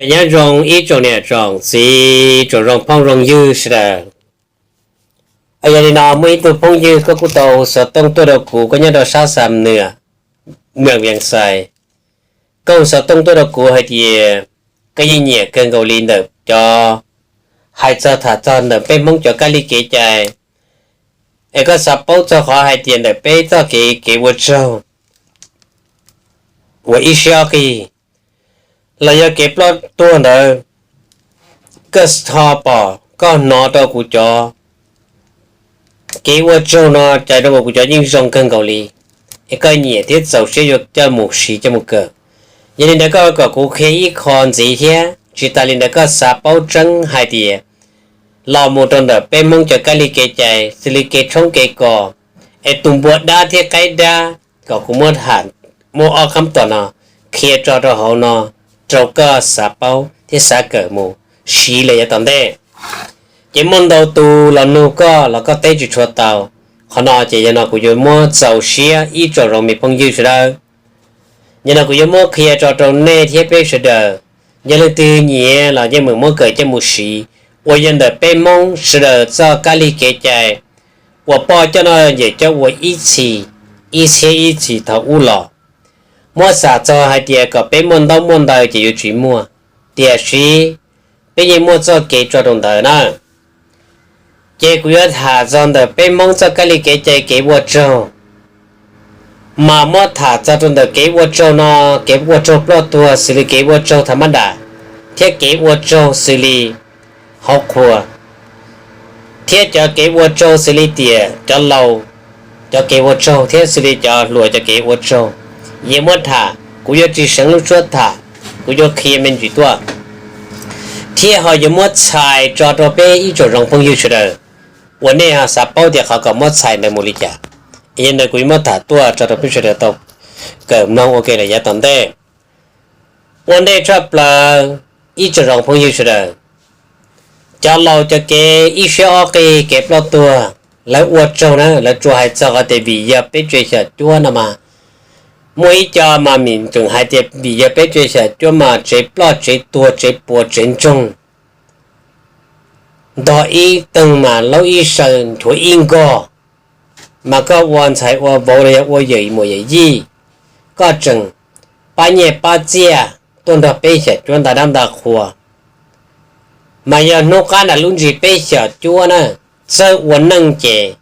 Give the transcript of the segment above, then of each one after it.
Nyob zoo ib tsoom niam tsoom txiv tsoom zoo phooj zoo ywg sawv daws. Yog li no muaj ib tug phooj ywg koj kuj tau hu xov tooj tuaj rau kuv, koj nyob rau sab Xam Nwm, Mws Vias Xais. Koj hu xov tooj tuaj rau kuv hais tias koj yeej nyiam kawg nkaus li ntawm cov hais txog tham txog ntawm peb Hmoob cov kab li kev cai, es koj xav paub txog qhov hais tias ntawm peb txoj kev kev ua tsaug uas ib siab ob qig los yog kev ploj tuag ntawd, koj ho pom koj hnov rau kuv cov kev ua tsaug no cas rau kuv cov yeej zoo kawg nkaus li, es koj nyiam thiab txaus siab yuav coj mus siv coj mus kawm. Yog li ntawd koj kom kuv qhia ib qho ntxiv thiab, tsis tas li ntawd koj xav paub tseeb hais tias los mus rau ntawm peb Hmoob cov kab li kev cai xws li kev tshoob kev kos, es tus npua dab thiab qaib dab, kom kuv muab tham, muab ob qab tom no qhia tso rau hauv no rau koj xav paub thiab xav kawm mus siv lawm yav tom ntej. Ces muaj ntau tus los nug koj los koj teb tsis tshua tau. Qhov no ces yog no kuv yuav muab txaus siab ib tsoom zoo me phooj ywg sawv daws. Yog no kuv yuav muab qhia tso rau nej thiab peb sawv daws. Yog leej twg nyiam los yeej meem muab kawm coj mus siv, uas yog ntawm peb Hmoob sawv daws txoj kab li kev cai uas poj coj noj yawm coj ua ib txhis, ib txhiab ib txhis thaum ub los. Muab xam txog hais tias kom peb muaj ntaub muaj ntawv ces yuav tsis muaj, tiam sis peb yeej muaj txoj kev tso rau ntawd na. Ces kuv yuav tham txog ntawm peb Hmoob txoj kab li kev cai kev ua tsaug. Mas muab tham txog rau ntawm kev ua tsaug no, kev ua tsaug ploj tuag xws li kev ua tsaug tha mab dam, thiab kev ua tsaug xws li hauv qhua, thiab cov kev ua tsaug xws li tias cov laus cov kev ua tsaug thiab xws li cov hluas cov kev ua tsaug. Yog muab tham, kuv yuav tsis seev lub suab tham, kuv yuav qhia me ntsis tuaj, thiab ho yuav muab txhais tso rau peb ib tsoom zoo phooj ywg sawv daws, uas nej ho xav paub tias qhov kom muab txhais ntawd mus li cas. Yog ntawd kuv yuav muab tham tuaj tso rau peb sawv daws tau kawm mloog ua ke lawm yav tom ntej. Ua ntej tshaj plaws ib tsoom zoo phooj ywg sawv daws, cov laus cov kev ib siab ob qig kev ploj tuag, lawv ua tsaug na, lawv tsuas hais txog qhov tias vim yog peb tsev xyom cuab no mas, muaj ib co mas mim tseem hais tias vim yog peb tsev xyom cuab mas tsev ploj tsev tuag tsev puas tsev ntsoog, ntog ib teeg mas laub ib saw nchuav ib nkog, mas koj ua ntxhais ua vauv los yog ua yawm muam yawm yij, koj tseem pab nyiaj pab txiaj tuaj nrog peb xyom cuab nta dab nta qhua. Mas yog hnub qab nram lub ntsis peb xyom cuab na, txawj ua neej ces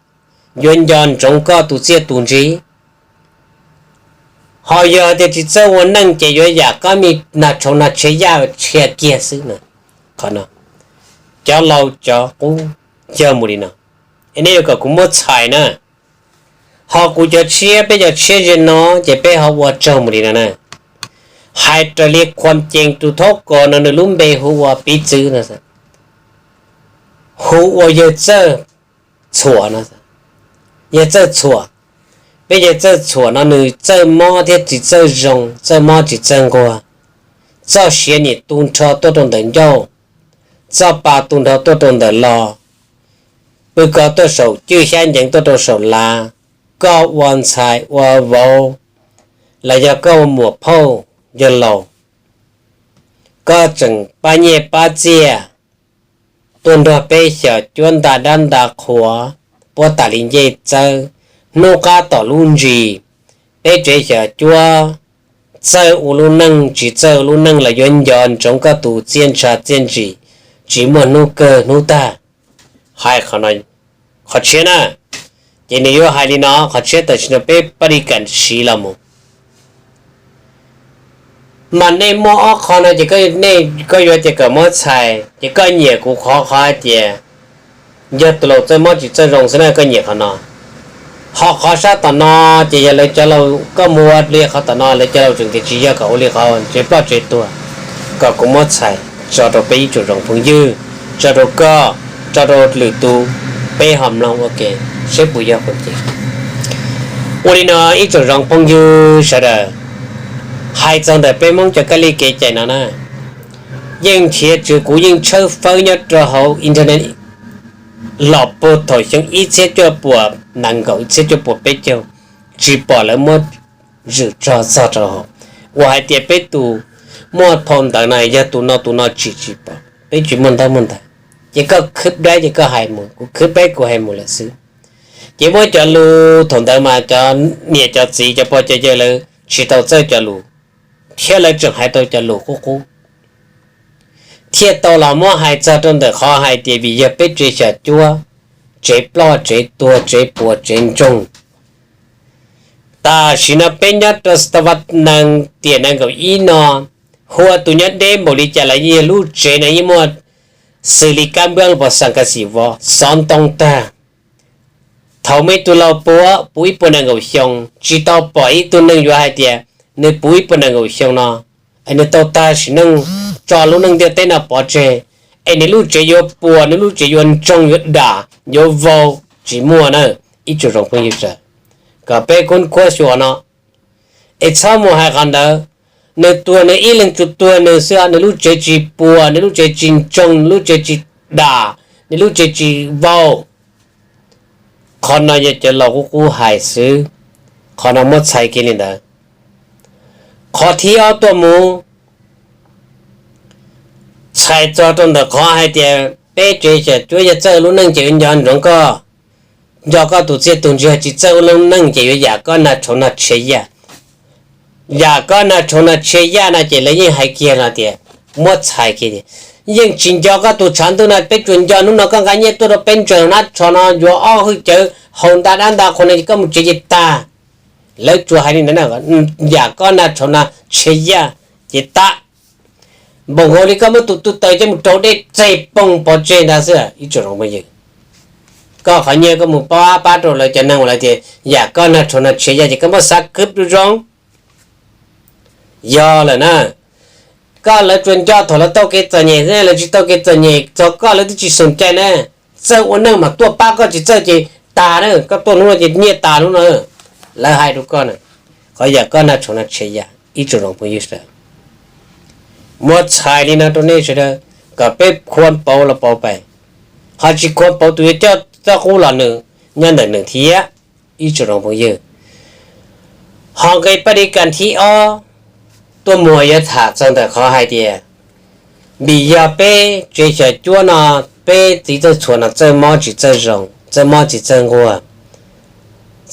yuav nco ntsoov koj tus txiaj tus ntsig. Ho yog tias tsis txawj ua neej ces yuav yam koj me nas tshauv nas tshia yaj tshia kiag xwb na. Qhov no cov laus cov qub yog mus li no, es nej yuav kom kuv muab txhais na. Ho kuv cov tshiab, peb cov tshiab ze no ces peb ho ua tsaug mus li no na. Hais raws li qhuam cees tus thaub kos no nws lub npe hu ua piv txwv no, hu ua yawg txawj txhuam no. Yawg txawj txhuam, peb yawg txawj txhuam no nws txawj mob thiab tsis txawj zoo, txawj mob tsis txawj nquag, txoj sia nim tu nrho tuaj rau ntawm ncauj, txoj pa tu nrho tuaj rau ntawm lo, pw kos tuaj saum cwj xyab ncees tuaj rau saum lav. Koj ua ntxhais ua vauv los yog koj ua muam phauj yawg laus, koj tseem pab nyiaj pab txiaj tuaj nrog peb xyom cuab nta dab nta qhua, puab tas li ncej txawb, hnub qab tom lub ntsis, peb tsev xyom cuab txawj ua lub neej tsis txawj ua lub neej los yuav nco ntsoov koj tus txiaj ntsha txiaj ntsig, tsis muaj hnub kawg hnub tag. Hais qhov tshiab na, ces nws yuav hais li no, qhov tshiab tam sim no peb pab li kam siv los mus. Mas nej muaj ob qho no ces nej, koj yuav tias kom muab txhais ces koj nyiam kuv qhov, qhov hais tias yog tus laus txawj mob tsis txawj zoo xwb na, koj nyiam qhov no. Ho qhov sab tom no ces yog lawv cov laus, koj mus ua li qhov tom no lawv cov laus tseem tias tsis yog kom ua li qhov tsev ploj tsev tuag, kom kuv muab txhais tso rau peb ib tsoom zoo phooj ywg, tso rau koj, tso rau lwm tus, peb ho mloog ua ke seb puas yog puas cem. Ua li no ib tsoom zoo phooj ywg sawv daws, hais txog ntawm peb Hmoob cov kab li kev cai no na, yeej nrhiav txog, kuv yeej tshawb fawb nyob rau hauv internet los puag thaum xyoo ib txhiab cuaj puas nees nkaum ib txhiab cuaj puas peb caug, tsis pom lawv muab zwm tso txog rau hauv uas hais tias peb tus muaj phau ntawv no yog tus no tus no tsim tsis pom, peb tsis muaj ntaub muaj ntawv. Ces koj khwb dab ces koj hais mus, kuv khwb dab kuv hais mus lawm xwb. Ces muab cov lus thaum ntawd mas cov niam cov txiv cov pog cov yawg lawv tsis tau txawj cov lus, thiab lawv tseem hais tau cov lus qub qub, thiaj tau los muab hais txog rau ntawm qhov hais tias vim yog peb tsev xyom cuab, tsev ploj tsev tuag tsev puas tsev ntsoog. Tam sim no peb nyob rau xav tas vas nees tiam nees nkaum ib no, hu ua tus nyob deb npaum li cas los yeej yog lub tsev no yeej muaj xws li kab npab los pos xas kas xim vov xov ntoo tag. Thaum muaj ib tug laus puag puv ib puas nees nkaum xyoo tsis tau pom ib tug neeg yuav hais tias nws puv ib puas nees nkaum xyoo no es nws tau tag sim neej tso lub neej ntiaj teb no pov tseg, es nws lub tsev yuav puas, nws lub tsev yuav ntsoog yuav dam yuav vau, tsis muaj na. Ib tsoom zoo phooj ywg sawv, kom peb kuj khuab xyuas no, es txhob mus hais qhov ntawd. Nws tuag nws ib leeg tsuas tuag nws xwb, nws lub tsev tsis puas, nws lub tsev tsis ntsoog, nws lub tsev tsis dam, nws lub tsev tsis vau. Qhov no yog cov laus qub qub hais xwb, qhov no muab txhais kiag li ntawd. Qhov thib ob tuaj mus txhais txog rau ntawm qhov hais tias peb tsev xyom cuab yog txawj lub neej ces yuav nco ntsoov koj, nco koj tus txiaj tus ntsig, tsis txawj ua lub neej ces yuav yam koj nag tshauv nag tshia yaj. Yam koj nag tshauv nag tshia yaj no ces lawv yeej hais kiag no tias, muab txhais kiag tias, yeej tsis nco koj tus tshav ntuj no, peb tsuas nco hnub no koj nqa nyiaj tuaj rau peb ntsaws hnab tsho no yuav ob hwj cawv haus nta dab nta qhua no ces koj mus tsev ces tag. Lawv tsuas hais li ntawd na, yam koj nag tshauv nag tshia yaj ces tag. Npaum nkaus li koj muab tus tub taws coj mus rau dej txeg poob pov tseg ntag xwb ib tsoom zoo phooj ywg. Koj qhov nyiaj koj mus pab pab rau lawv cov neeg uas lawv tias yam koj nag tshauv nag tshia yaj ces koj muab xav khwb zoo. Yog lawm na, koj lawv tsuas nco thaum lawv tau kev txom nyem xwb, lawv tsis tau kev txom nyem txog koj lawv twb tsis xoom cai na. Txawj ua neej mas tuaj pab, koj tsis txawj ces tag na, koj tuaj hnub no ces nyiaj tas hnub no. Lawv hais rau koj na, qhov yam koj nag tshauv nag tshia yaj ib tsoom zoo phooj ywg sawv. Muab txhais li no rau nej sawv daws, kom peb khuam pauv los pauv pais, ho tsis khuam pauv tus yuav coj txoj qub los nws nyob ntawm nws thiab ib tsoom zoo phooj ywg. Ho nqe paj li kas thib ob tuaj mus yuav tham txog ntawm qhov hais tias, vim yog peb tsev xyom cuab no, peb txiv txawj txhua no txawj mob tsis txawj zoo, txawj mob tsis txawj nquag,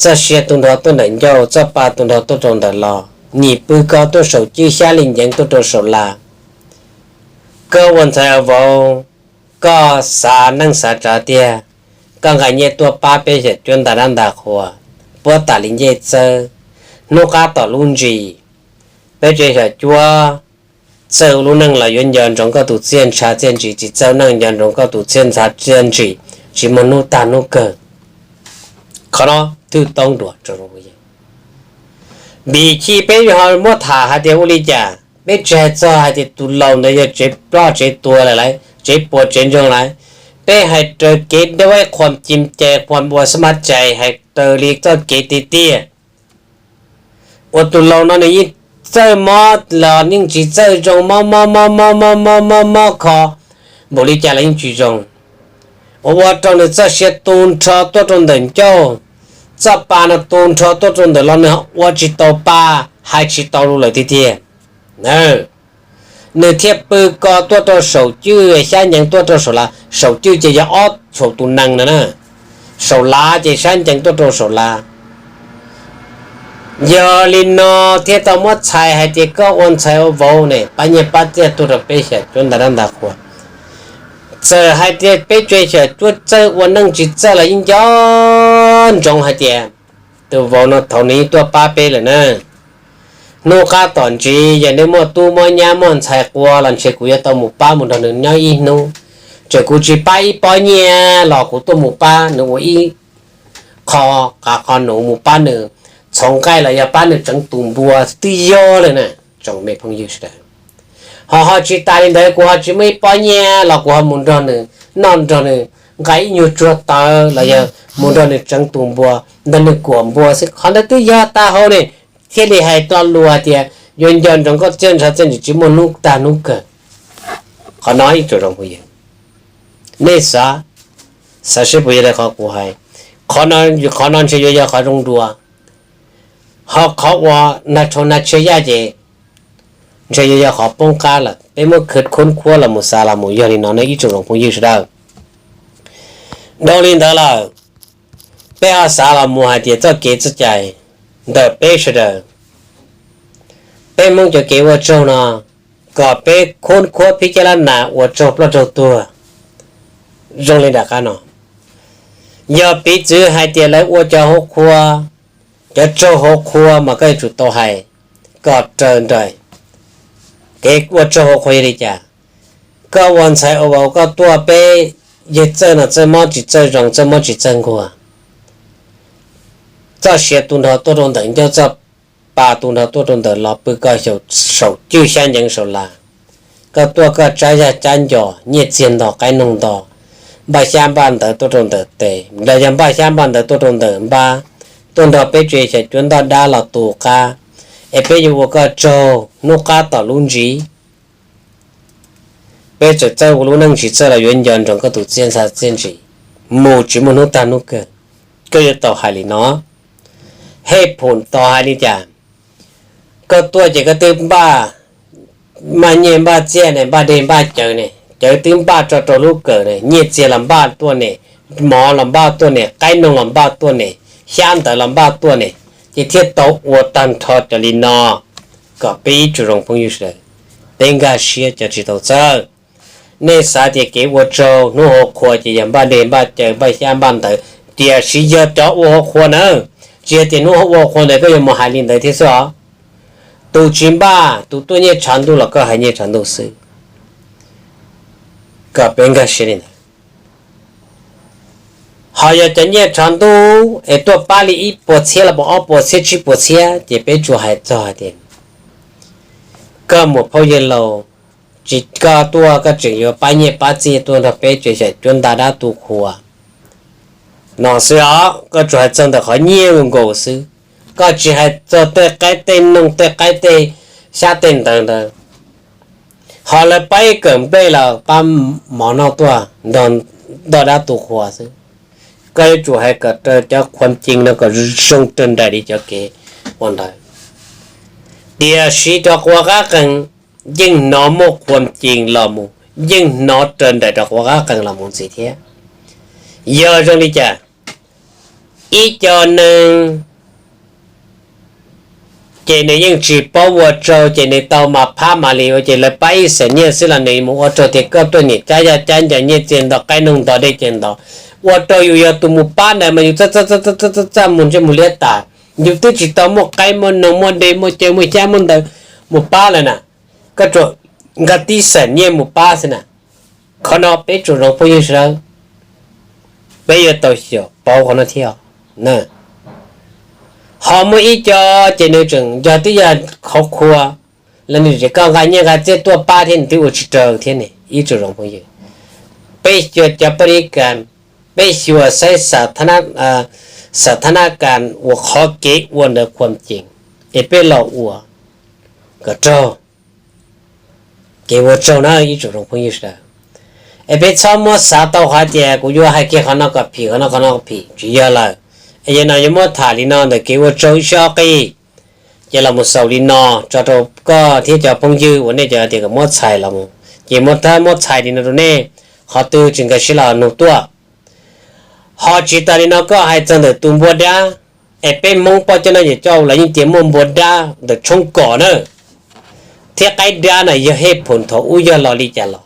txoj sia tu nrho tuaj ntawm ncauj, txoj pa tu nrho tuaj rau ntawm los, nyim pw ko tuaj saum cwj, xyab li nceev tuaj rau saum las. Koj ua ntxhais vauv, koj xav neej xav tsav tiag, koj nqa nyiaj tuaj pab peb xyom cuab nta dab nta qhua, puab tas li ncej txawb, hnub qab tom lub ntsis, peb tsev xyom cuab txawj ua lub neej los yuav nco ntsoov koj tus txiaj ntshav txiaj ntsig, tsis txawj neej nco ntsoov koj tus txiaj ntshav txiaj ntsig, tsis muaj hnub tag hnub kawg. Qhov no twb toob dua. Vim li cas peb ho muab tham hais tias ua li cas? Peb tsis hais txog hais tias tus laus ntawd yog tsev ploj tsev tuag lawm lauj, tsev puas tsev ntsoog lawm. Peb hais raws kev dab qhuas ci cais, qhuas ua xab mab cais, hais raws li txoj kev tiag tiag. Uas tus laus no nws yeej txawj mob los yeej tsis txawj zoo, mob mob mob mob mob mob mob mob kho npaum li cas los yeej tsis zoo. Uas ua rau nws txoj sia tu nrho tuaj rau ntawm ncauj, txoj pa no tu nrho tuaj rau ntawm los nws ua tsis tau pa, hais tsis tau lus lawm tiag tiag. Nws thiaj pw ko tuaj rau saum cwj, xyab nceev tuaj rau saum las. Saum cwj ces yog ob saum tus nees no na, saum lav ces xyab nceev tuaj rau saum las. Yog li no thiaj tau muab txhais hais tias koj ua ntxhais ua vauv ne, pab nyiaj pab txiaj tuaj rau peb xyom cuab nta dab nta qhua. Txawm hais tias peb tsev xyom cuab txawj ua neej tsis txawj los yeej nco ntsoov hais tias tus vauv no thaum nws yeej tuaj pab peb lawm na. Hnub qab tom ntsis yog nej muaj tub muaj nyab muaj ntxhais qua los ntshe kuv yuav tau mus pab mus nrog nws nyob ib hnub. Txawm kuv tsis pab ib pob nyiaj los kuv tuaj mus pab nws ua ib qho, qav qho nws mus pab nws txhoov nqaij los yog pab nws tseev tus npua twb yog lawm na. Tsoom me phooj ywg sawv daws, ho ho tsis tas li ntawd, kuv ho tsis muaj ib pob nyiaj los kuv ho mus nrog nws noj, nrog nws nqa ib nyuag tsuag tawv los yog mus nrog nws tseev tus npua, nrog nws kuam npua xwb. Qhov ntawd twb yog tag hauv ne, thiaj li hais lo lus hais tias yuav nco ntsoov koj txiaj ntshav txiaj ntsig, tsis muaj hnub tag hnub kawg. Qhov no ib tsoom zoo phooj ywg, nej xav, xav seb puas yog li qhov kuv hais. Qhov no, qhov no ntshe yuav yog qhov zoo dua. Ho qhov uas nag tshauv nag tshia yaj ces ntshe yuav yog qhov poob qab lawm. Peb muab khwv khoob khuab los mus xav los mus yog li no ne ib tsoom phooj ywg sawv daws. Dhau li ntawd lawm, peb ho xav los mus hais tias txoj kev txoj cai ntawm peb sawv daws, peb Hmoob cov kev ua tsaug no, kom peb khoob khuab phib cab lab nas ua tsaug ploj tsaug tuag zoo li nram qab no. Yog piv txwv hais tias lawv ua cov hauv qhua, cov tsaug hauv qhua mas koj yuav tsum tau hais kom raws nraim kev ua tsaug hauv qhua yog li cas. Koj ua ntxhais ua vauv koj tuaj peb yawg txawj nom txawj mob tsis txawj zoo, txawj mob tsis txawj nquag, txoj sia tu nrho tuaj rau ntawm ncauj, txoj pa tu nrho tuaj rau ntawm los pw, koj xyaum saum cwj xyab nceev saum las. Koj tuaj koj tsab yaj tsab ncos, nyiaj txiag nto qaib noog nto, npaj xyab npaj ntawv tuaj rau ntawm tes, los yog npaj xyab npaj ntawv tuaj rau ntawm npab, tuaj nrog peb tsev xyom cuab ntoj dab los tu qab, es peb yuav ua koj tsaug hnub qab tom lub ntsis. Peb txawm txawj ua lub neej tsis txawj los yuav nco ntsoov koj tus txiaj ntsha txiaj ntsig mus tsis muaj hnub tag hnub kawg. Koj yuav tau hais li no, hej phum tau hais li cas? Koj tuaj ces koj twb npaj, npaj nyiaj npaj txiaj ne, npaj dej npaj cawv ne, cawv twb npaj tso rau lub kawm ne, nyiaj txiag los npaj tuaj ne, mov los npaj tuaj ne, qaib noog los npaj tuaj ne, xyab ntawv los npaj tuaj ne, ces thiaj tau ua tag nrho cov li no kom peb ib tsoom zoo phooj ywg sawv daws, peb nkag siab cov tsis tau txawj. Nej xav tias kev ua tsaug hnub hauv qhua ces yog npaj dej npaj cawv npaj xyab npaj ntawv, tiam sis yog cov ua hauv qhua na, tsis yog tias hnub ua hauv qhua ntawd koj yuav mus hais li ntawd thiab xwb os. Tus tsis npaj, tus tuaj nyiaj tshav ntuj los koj hais nyiaj tshav ntuj xwb, kom peb nkag siab li ntawd. Ho yog cov nyiaj tshav ntuj es tuaj pab li ib puas txhiab los puas ob puas txhiab tsib puas txhiab ces peb tsuas hais txog hais tias koj muam phauj yawg laus, tsis koj tuaj koj tseem yuav pab nyiaj pab txiaj tuaj nrog peb tsev xyom cuab ntoj dab tu qhua no xwb os. Koj tsuas hais txog ntawm qhov nyiaj nkaus xwb, koj tsis hais txog tej qaib tej noog tej qaib tej xyab tej ntawv ntawd. Ho lawv pab ib kawm nplej los pab mov noj tuaj nrog ntoj dab tu qhua xwb. Koj yuav tsum hais kom raws cov khuam cees no kom zoo raws nraim li cov kev ua ntawd. Tiam sis rov quav qab qees, yeej hnov muaj khuam cees los mus, yeej hnov raws nraim rov quav qab qees los mus ntxiv thiab. Yog zoo li cas? Ib co neeg ces nws yeej tsis paub ua tsaug ces nws tau mas phab mas li ua ces lawv pab ib xam nyiaj xwb los nws mus ua tsaug tias koj tuaj niam cab yaj cab nco nyiaj txiag nto qaib noog nto dej cawv nto. Ua rau yus yog tus mus pab ntawd mas yus txaj txaj mus ntsej mus liab tas, yus twb tsis tau muaj qaib muaj noog muaj dej muaj cawv muaj xyab muaj ntawv mus pab lawm na, koj tsuas nkag tib xam nyiaj mus pab xwb na. Qhov no peb tsoom zoo phooj ywg sawv daws, peb yuav tau xyaum paub qhov no thiab. Ho muaj ib co ces nws tseem yog twb yog qhov qhua los nws tseem koj nqa nyiaj nqa txiaj tuaj pab thiab nws twb ua tsis raws thiab ne ib tsoom zoo phooj ywg. Peb xyuas cov paj li kas, peb xyuas saib xam tha na kas uas qhov kev ua ntawd khuam cees, es peb los ua kom raug kev ua tsaug na ib tsoom zoo phooj ywg sawv daws. Es peb txhob muab xav tau hais tias kuv yuav hais kiag qhov no kom phim qhov no qhov no phim tsis yog lawm. Es yog no yuav muab tham li no ntawm kev ua tsaug ib sij ob qij, ces los mus xaus li no tso rau koj thiab cov phooj ywg uas nej cov tias kom muab txhais los mus, ces muab thab muab txhais li no rau nej, qhov twg tsis nkag siab los nug tuaj. Ho tsis tas li no koj hais txog ntawm tus npua dab, es peb Hmoob poj coj noj yawm coj ua los yeej tias muaj npua dab ntawm tshoob kos na, thiab qaib dab na yog hej phum thaum ub yog los li cas los.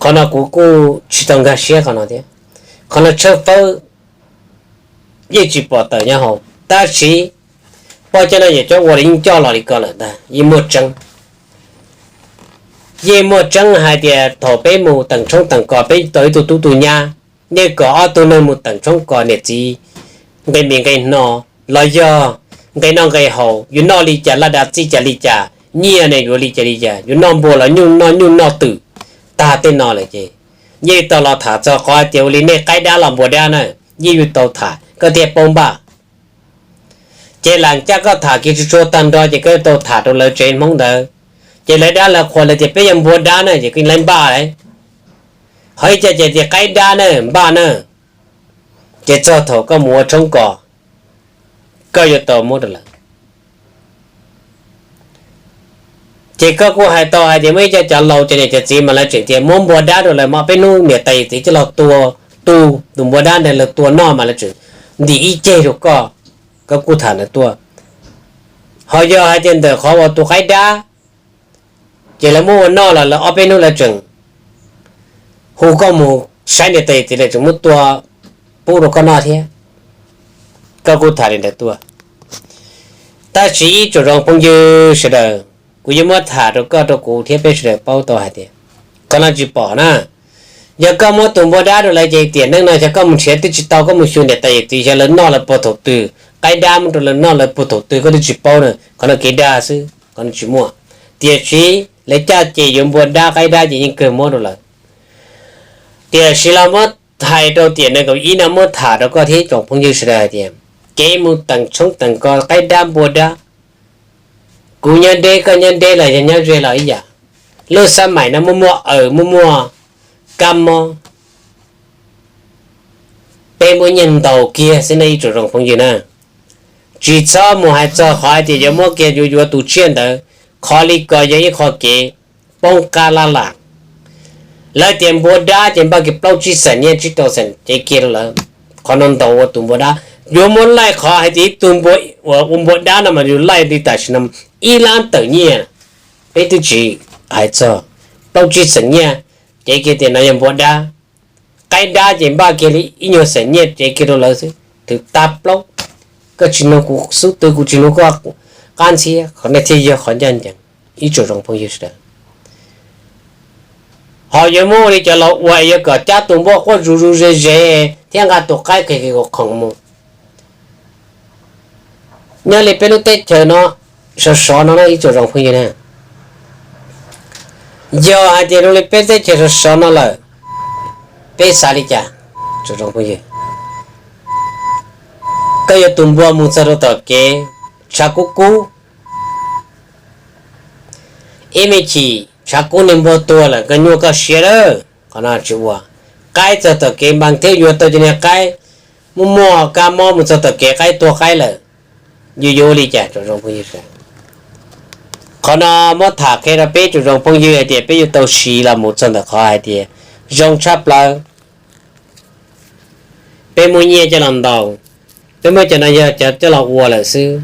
Qhov no kuv kuj tsis tau nkag siab qhov no thiab. Qhov no tshawb fawb yeej tsis pom tawm nyob hauv, tab sis poj coj noj yawm coj ua los yeej coj los li ko lawm ntag, yeej muaj tseeb. Yeej muaj tseeb hais tias thaum peb mus teem tshoob teem kos peb tau ib tug tub tus nyab, nej kom ob tug neeg mus teem tshoob kos niam txiv nqe mis nqe hno los yog nqe noj nqe haus, yuav noj li cas laj dab txij cas li cas, nyiaj ne yuav li cas li cas, yuav noj npua los nyuj noj nyuj noj twm tag tej no lawm ces yeej tau los tham txog qhov hais tias ua li nej qaib dab los npua dab na, yeej yuav tau tham koj thiaj paub npaj. Ces lam caj koj tham kev tsuag tsuag tag nrho ces koj yuav tau tham rau lawv tsev Hmoob ntawd, ces lawv dab lawv qhuas lawv tias peb yog npua dab na ces koj lawv npaj lawm. Ho ib co ces tias qaib dab na npaj na, ces txog thaum koj mus ua tshoob kos, koj yuav tau muab rau lawv. Ces koj kuj hais tau hais tias muaj ib co cov laus cov niam cov txiv mas lawv tseem tias muab npua dab rau lawv mas ob peb hnub niam tais yawm txiv coj los tua, tu tus npua dab ntawd lawv tua noj mas lawv tseem ntim ib ceg rau koj. Koj kuj tham ntawd tuaj. Ho yog hais tias ntawm qhov uas tus qaib dab, ces lawv muab ua noj los lawv ob peb hnub lawv tseem hu koj mus saib niam tais yawm txiv lawv tseem muab tua pub rau koj noj thiab. Koj kuj tham li ntawd tuaj. Tab sis ib tsoom zoo phooj ywg sawv daws, kuv yuav muab tham rau koj rau kuv thiab peb sawv daws paub tau hais tias qhov no tsis pom na. Yog koj muab tus npua dab rau lawv ces tiam neej no xyov koj mus nrhiav twb tsis tau, koj mus xyuas niam tais yawm txiv xyov lawv noj lawv puag thaum twg, qaib dab muab rau lawv noj lawv puag thaum twg koj twb tsis paub na. Qhov no kev dag xwb, qhov no tsis muaj. Tiam sis lawv caj ces yuav npua dab qaib dab ces yeej kawg muab rau lawv. Tiam sis los muab hais rau tiam nees nkaum ib no muab tham rau koj thiab tsoom phooj ywg sawv daws hais tias kev mus teem tshoob teem kos qaib dab npua dab, kuv nyob deb koj nyob deb los yog nyob ze los ib yam. Lub xab maim no muaj muaj aws muaj muaj kab mob, peb muab nyiaj ntaus kiag xwb na ib tsoom zoo phooj ywg na. Tsis txhob mus hais txog qhov hais tias yuav muab kiag yuav yuav tus tsiaj ntawd, qhov li ko yog ib qho kev poob qab lab lam. Lawv tias npua dab ces npaj kiag plaub tsib xeem nyiaj tsib rau xeem cev kiag rau lawv. Qhov no ntaus ua tus npua dab, yuav muab laij qhov hais tias ib tug npua, ua npua dab no mas yus laij li tam sim no ib lab tawm nyiaj. Peb twb tsis hais txog plaub tsib xeem nyiaj, cev kiag tias no yog npua dab. Qaib dab ces npaj kiag li ib nyuag xeem nyiaj cev kiag rau lawv xwb, twb tag plaub. Koj tsis nug kuv xub twg, kuv tsis nug koj qab ntxhiab, qhov no thiaj yog qhov ncaj ncees ib tsoom zoo phooj ywg sawv daws. Ho yuav muab ua li cov laus ua es yuav kom cab tus npua quaj zus zus ze ze thiab nqa tus qaib kis kis khoom mus. Nyob li peb lub teb chaws no sov sov no na ib tsoom zoo phooj ywg na, yog hais tias zoo li peb teb chaws sov sov no lawm, peb xav li cas? Tsoom zoo phooj ywg, koj yuav tus npua mus txog rau tom kev, tshav kub kub, ib me chim tshav kub niag npua tuag lawm koj nyuaj koj siab lawm, qhov no tsis ua. Qaib txog tom kev npas thiab yuav tau cov niag qaib, muaj muaj kab mob mus txog tom kev qaib tuag qaib lawm, yus yuav ua li cas tsoom zoo phooj ywg? Qhov no muab tham qhia rau peb tsoom zoo phooj ywg hais tias peb yuav tau siv los mus txog ntawm qhov hais tias zoo tshaj plaws peb muab nyiaj coj los ntaus, peb muab cov no yog cov coj los ua lawm xwb.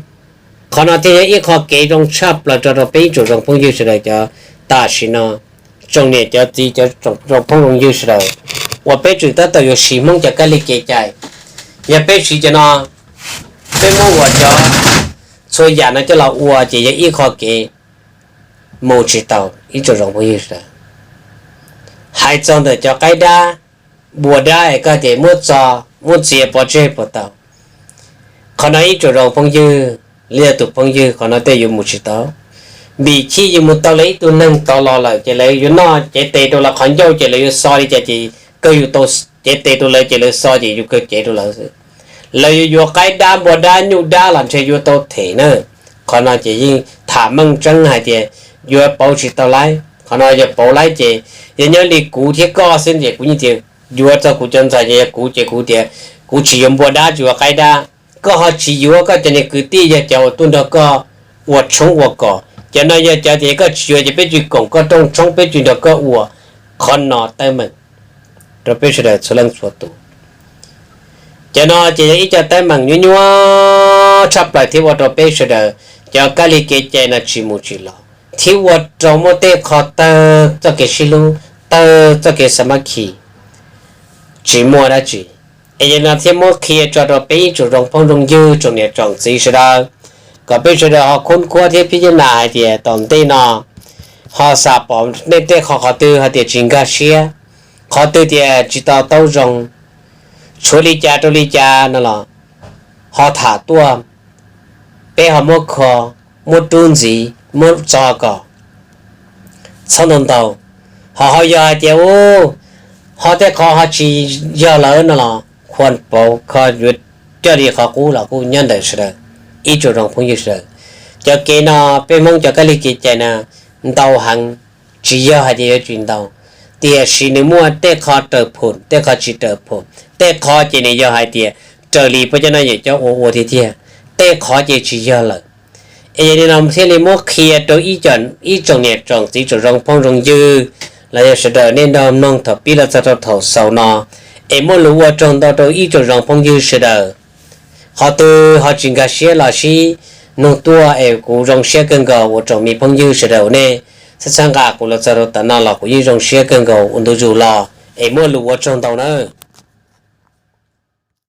Qhov no thiaj yog ib qho kev zoo tshaj plaws rau rau peb ib tsoom zoo phooj ywg sawv daws cov tam sim no, tsoom niam cov txiv cov tsoom zoo phooj zoo ywg sawv daws uas peb tseem tab tom yuav siv Hmoob cov kab li kev cai. Yog peb siv cov no, peb muab ua cov txhua yam no coj los ua ces yog ib qho kev mus tsis tau ib tsoom zoo phooj ywg sawv daws. Hais txog ntawm cov qaib dab, npua dab es koj tias muab txo, muab txiav pov tseg puas tau? Qhov no ib tsoom zoo phooj ywg, li yog tus phooj ywg, qhov no tej yuav mus tsis tau. Vim chij yus mus tau lawv ib tug neeg tod los lawm ces lawv yuav noj cev tes rau lawv qhov ncauj ces lawv yuav xo li cas ces kawg yus tau cev tes rau lawv ces lawv xo ces yus kawg cev rau lawv xwb. Lawv yuav yuav qaib dab npua dab nyuj dab los ntshe yuav tau them na. Qhov no ces yeej tham meej tseeb hais tias yuav pauv tsis tau laib. Qhov no yog pauv laib ces yog nyob li kuv thiab koj xwb ces kuv yeej tias yuav txog kuv cov ntxhais ces yog kuv ces kuv tias kuv tsis yuav npua dab tsis yuav qaib dab. Koj ho tsis yuav koj cov niag kwv tij yog cov uas tuaj nrog koj ua tshoob ua kos, cov no yog cov tias koj tsis yuav ces peb tsis koom koj rooj tshoob peb tsis nrog koj ua. Qhov no teeb meem rau peb sawv daws txhua leej txhua tus. Cov no ces yog ib co teeb meem nyuaj nyuaj tshaj plaws thiab ua rau peb sawv daws cov kab li kev cai no tsis mus tsis los thiab ua rau muaj tej qho tawg txoj kev sib hlub, tawg txoj kev xa mab khi, tsis muaj dab tsi. Es yog no thiaj muab qhia tso rau peb ib tsoom zoo phooj zoo ywg tsoom niam tsoom txiv sawv daws, kom peb sawv daws ho khub khuab thiab phib nyab nas hais tias tom ntej no ho xam pom nej tej qho qhov twg hais tias tsis nkag siab, qhov twg tias tsis to taub zoo, tshuav li cas rau li cas no los ho tham tuaj, peb ho muab kho, muab rub ntxiv, muab txo kom txhob ntau ntau. Ho ho yog hais tias u, ho tej qho ho tsis yog lawm no los khuam pauv kho yuav coj li qhov qub los kuj nyob ntawm sawv daws ib tsoom zoo phooj ywg sawv daws. Cov kev no peb Hmoob cov kab li kev cai no ntau heev, tsis yog hais tias yuav tsis ntau, tiam sis nws muaj tej qho raws phom tej qho tsis raws phom, tej qho ces nws yog hais tias raws li peb cov no yawm cov ua ua tiag tiag, tej qhov ces tsis yog lawm. Es yog li no thiaj li muab qhia rau ib tsoom niam tsoom txiv tsoom zoo phooj zoo ywg los yog sawv daws nej nrog mloog thaum pib los txog rau thaum xaus no, es muaj lus ua tsaug ntau rau ib tsoom zoo phooj ywg sawv daws. Qhov twg ho tsis nkag siab los sib nug tuaj es kuv zoo siab kawg nkaus ua tsoom me phooj ywg sawv daws uas nej txhawb txhawb nqa kuv los txog rau tav no los kuv yeej zoo siab kawg nkaus ua ntu zus los es muaj lus ua tsaug ntau na.